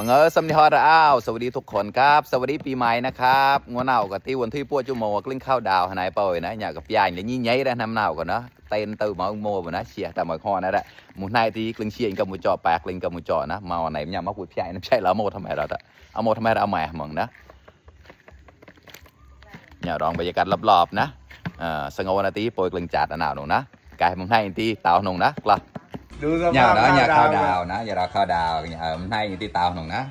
มังสำนีฮอร์อ้าวสวัสดีทุกคนครับสวัสดีปีใหม่นะครับงัวเน่ากับที่วันที่พวกจุโมกลิ้งข้าวดาวหายไปนะอยากกับยายอย่างนี้ยัยได้ทำเน่าก่อนนะเต้นตื่นมาโม่นะเชียแต่มาคอนั่นแหละหมุนในที่กลิ้งเชียกับมุจอแปกลิ้งกับมุจอนะมาไหนมันยังมาพูดพี่ใหญ่น้ำใช่แล้วโม่ทำไมเราแต่เอาโม่ทำไมเราเอาแหม่มึงนะอย่าลองบรรยากาศรอบๆนะสงบนาทีปล่อยกลิ้งจัดหนาวหนูนะกายมึงให้ที่เตาหนูนะกลับnhà đó nhà khao đào nè giờ đó khao đào nhà ở nay như tí tàu nồng nè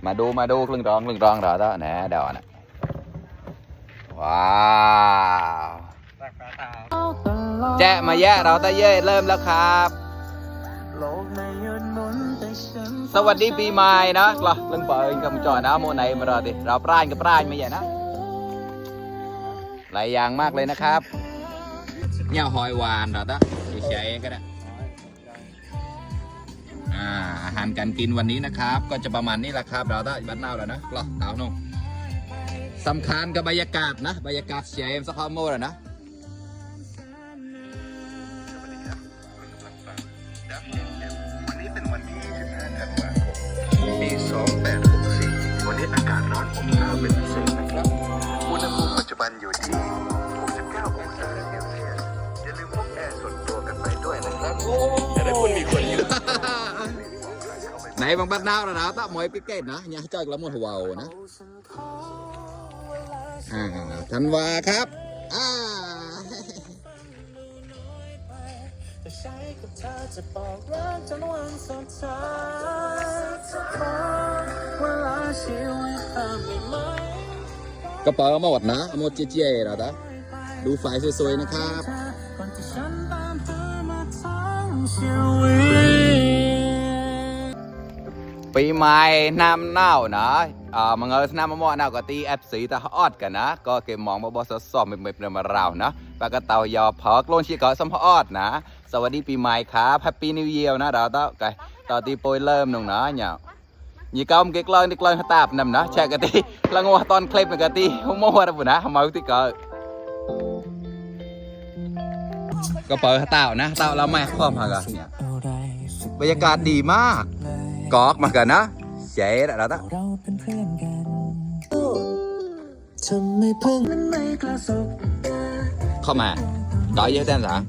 mà đu lưng rong rồi đó nè đò nè wow แจ๊มาแย่เราตะเย่เริ่มแล้วครับสวัสดีปีใหม่นะกลับลงเปิดกับจอนะโมไหนมารอดิเราปลายกับปลายไม่ใหญ่นะหลายอย่างมากเลยนะครับเนี่ยหอยวานเราตะเฉยๆก็ได้อาหารการกินวันนี้นะครับก็จะประมาณนี้แหละครับเราได้บ้านเน่าแล้วนะกรอเต่านุ่งสำคัญกับบรรยากาศนะบรรยากาศเสียเอ็มสักข้อมูลแล้วนะวันนี้เป็นวันที่15 ธันวาคมปี 2864 วันนี้อากาศร้อนอบอ้าวเป็นพิเศษนะครับอุณหภูมิปัจจุบันอยู่ที่ 69 องศาเซลเซียสอย่าลืมพกแอร์ส่วนตัวกันไปด้วยนะครับจะได้คุณมีคนอยู่ไหนบางบ้านเน่าแล้วนะตั้งมวยปิ๊กเกตนะเนี่ยจอยกระมวลหัวนะธันวาครับกระเป๋ามาหมดนะหมดเจี๊ยๆแล้วนะดูไฟสวยๆนะครับปีใหม่น้ำเน่านะมังเอิญน้ำมะม่วงเน่าก็ตีแอปสีตาออดกันนะก็เก็บมองบอสซ้อมไม่เป็นมาเรานะปากกระเต่ายอพอกลงชีก็สัมพออดนะสวัสดีปีใหม่ครับแฮปปี้นิวเยียร์นะเราต้องไก่ต่อตีโปรยเริ่มหนึ่งนะเนี่ยยี่ก้าวมันเกล้องตาบนำนะแช่กะตีละงัวตอนคลิปมันกะตีหัวมัวนะบุญนะทำไมที่ก็เปิดเต่านะเต่าเราไม่พร้อมกันเนี่ยบรรยากาศดีมากกอกมากันนะเจ๋อแล้วนะเข้ามาต่อยเยอะแน่นอน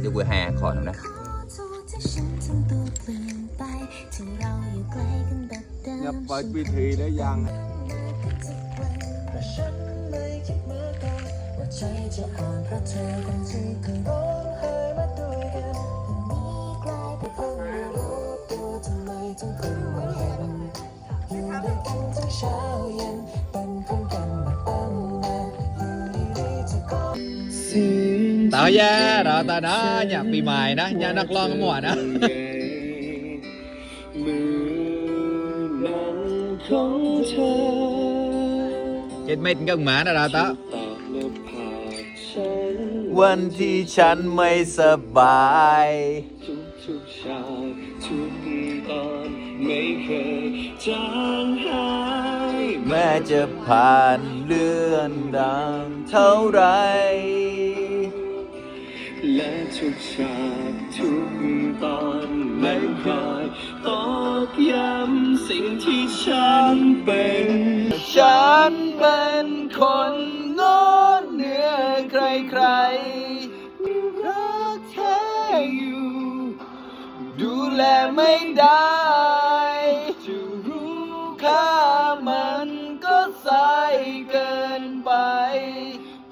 เดี๋ยวกูแห่ขอหน่อยนะnhập vào quy thị để dàn tao ra rồi tao đó nhà bị mài đó nhà nặc lon cái mùa đó cái mấy cái mã đó tao วันที่ฉันไม่สบายทุกฉากทุกตอนไม่เคยจางหายแม้จะผ่านเลื่อนดังเท่าไรและทุกฉากทุกตอนไม่เคยตอกย้ำสิ่งที่ฉันเป็นคนงดเหนือใครๆรักแท้อยู่ดูแลไม่ได้จะรู้ค่ามันก็สายเกินไป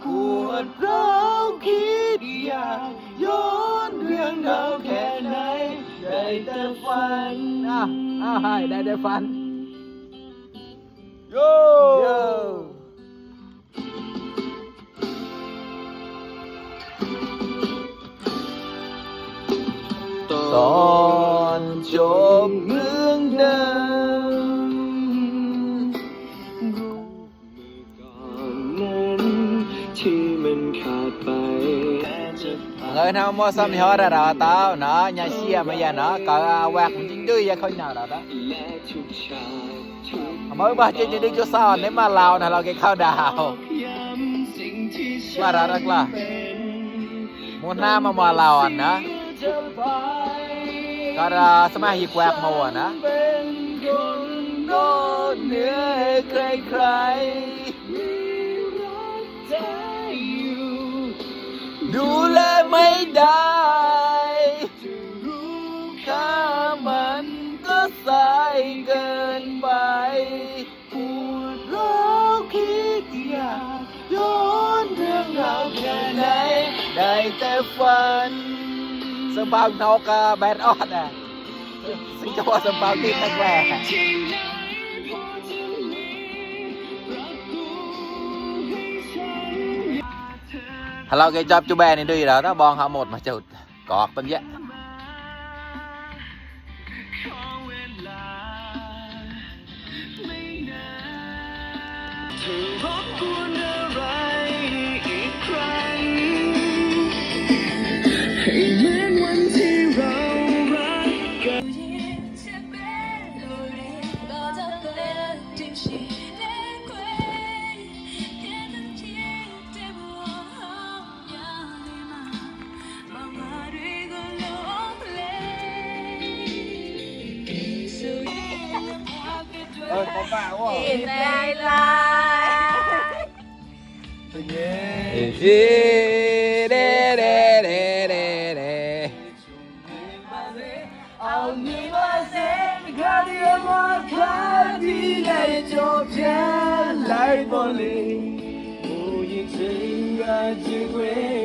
ปวดร้าวคิดอยากย้อนเรื่องราวแค่ไหนได้แต่ฝันได้แต่ฝันโย่ตอนจบเรื่องเดิมที่มันขาดไปngười nào mua xăm thì họ ra đó tao nó nhà xe mà giờ nó có quạt chính đưa ra khơi nào đó mới ba chơi đi cho sao nếu mà lao này là cái khao đào mà ra rất là muốn nam mà lao anh đó ก็สมัยยีแควบมัวนะเป็นคนโดนเหนือใครๆมีรักแท้อยู่ดูแลไม่ได้รู้ค่ามันก็สายเกินไปปวดร้าวคิดอยากย้อนเรื่องราวแค่ไหนได้แต่ฝันสบายเท่ากับแบดออดอ่ะซึ่งจะว่าสบายที่แข็งแรงถ้าเราเก็บจับจูแบนี่ดีแล้วถ้าบองเขาหมดมาจุดกอกเป็นเยอะเขาป่าว่า กินได้ลาย เป็นไง เด้เด้เด้เด้เด้ เอามีมาเซ็นคาเดียมาคาดีเลยจบแค่ไล่บอลเลยผู้หญิงที่อยากจะเว้ย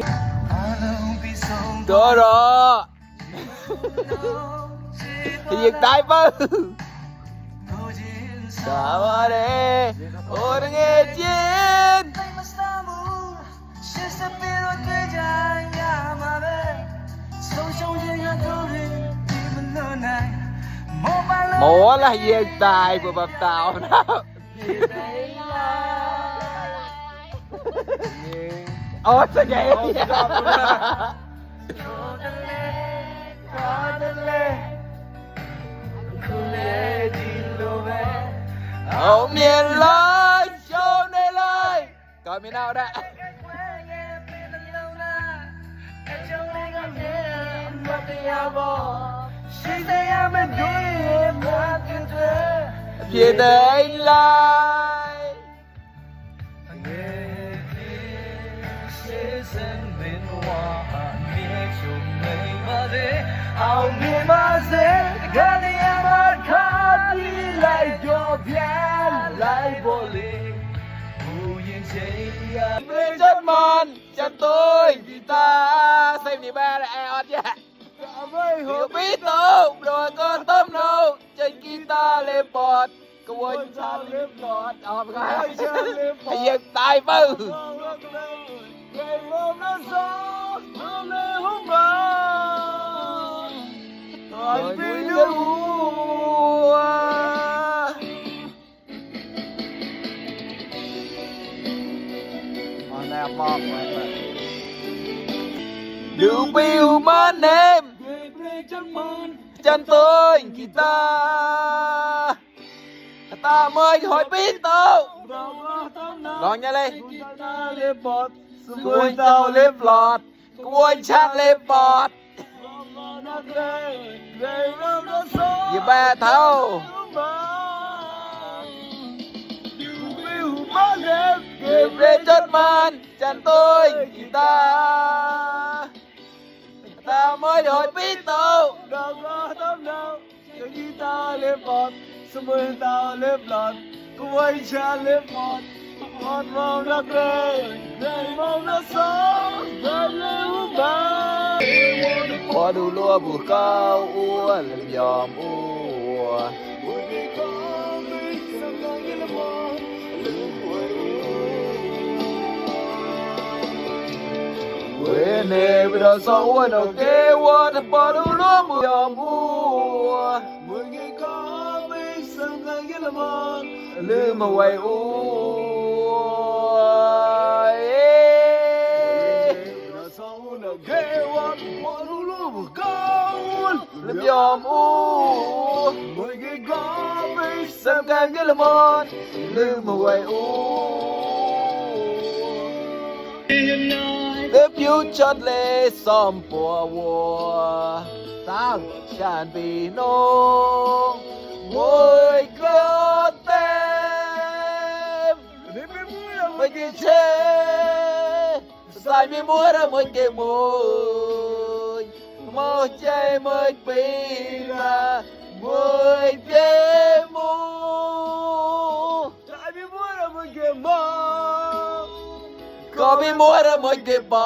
ตัวรอที่ยิงตายเปิ้ลสวัสดีโอ้ทั้งเอเจนโมละยิงตายเพื่อแบบตาวนะโอ้สเกลเอาเมียนเลยโชว์ได้เลยก่อนไม่เอาได้เพียงแต่ไลน์เอาเมียมาเซ็นคาเดียมาคาดีเลยจบแค่ไล่บอลเลยผู้หญิงที่อยาก เป็นจนมันจะตุ้ยกีตาร์เซฟนี่แม่แอร์ออดแย่หัวปีโตโดนก้อนต้มโนจนกีตาร์เลยปอดกวนชันเล็บปอดเอาไปก่อนไอ้ยังตายเปิ้ลดูปิวมาเนมจันตัวกีตาร์ตาเมยหอยปีโตลองยังไงกวนเต้าเล็บหลอดกวนชันเล็บปอดอย่าแบะเท่าเก็บเรจดมันจันตัวกีตาร์ตาเมยหอยปีโต สมุนตาเล็บหลอดกวยชาเล็บหลอดหอดมองรักเลยเลยมองรักสองเลยเลยบ้า พอดูลัวบุกเก้าอ้วนยอมอ้วนเวเนไปดอสาวดอกเกวะถ้าพอดูลัวบุยอมอ้วนลืมเอาไว้อ้วนลืมยอมอ้วนสำคัญกันละมอนลืมเอาไว้อ้วนลืมอยู่จอดเลยซ้อมปัววัว สามชาติพี่น้องมวยก็เต็มไม่กี่เชสายมีมัวระมวยเกมวยมอใจมวยปีรามวยเกมวยสายมีมัวระมวยเกมวยก็มีมัวระมวยเกมว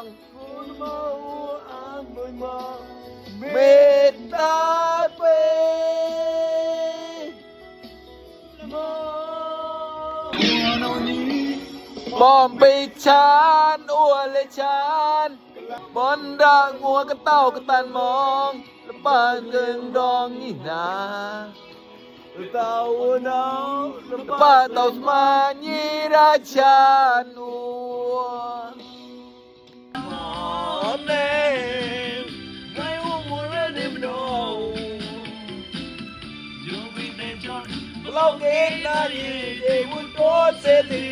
ยเมตตาเป็นบอมไปชานอ้วนเลยชานบอนด่างงัวกระเต้ากระตันมองแล้วบ้านเดิงดองนี่นาเต้าหนาวแล้วบ้านเต้าสมานีราชานัวเนมไม่ว่ามัวเรื่องนี้มันโดเราเก่งนาดีเด็กวุ้นโตเศรษฐี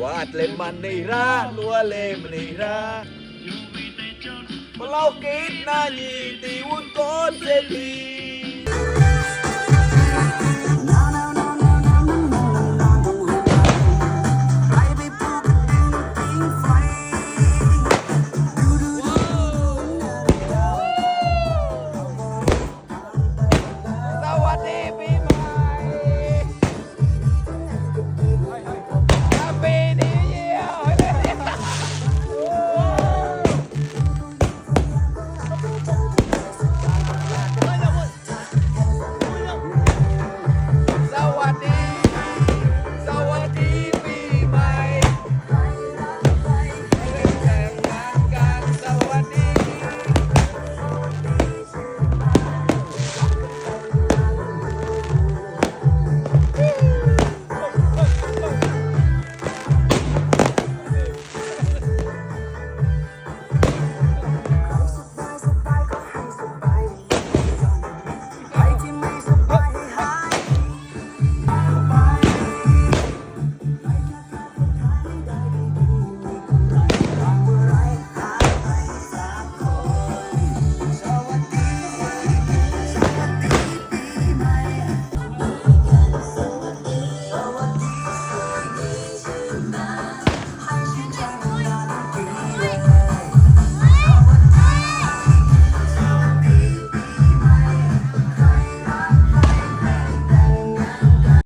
วาดเล่มมันในร้านลัวเล่มในร้านเราเก่งนาดีเด็กวุ้นโตเศรษฐี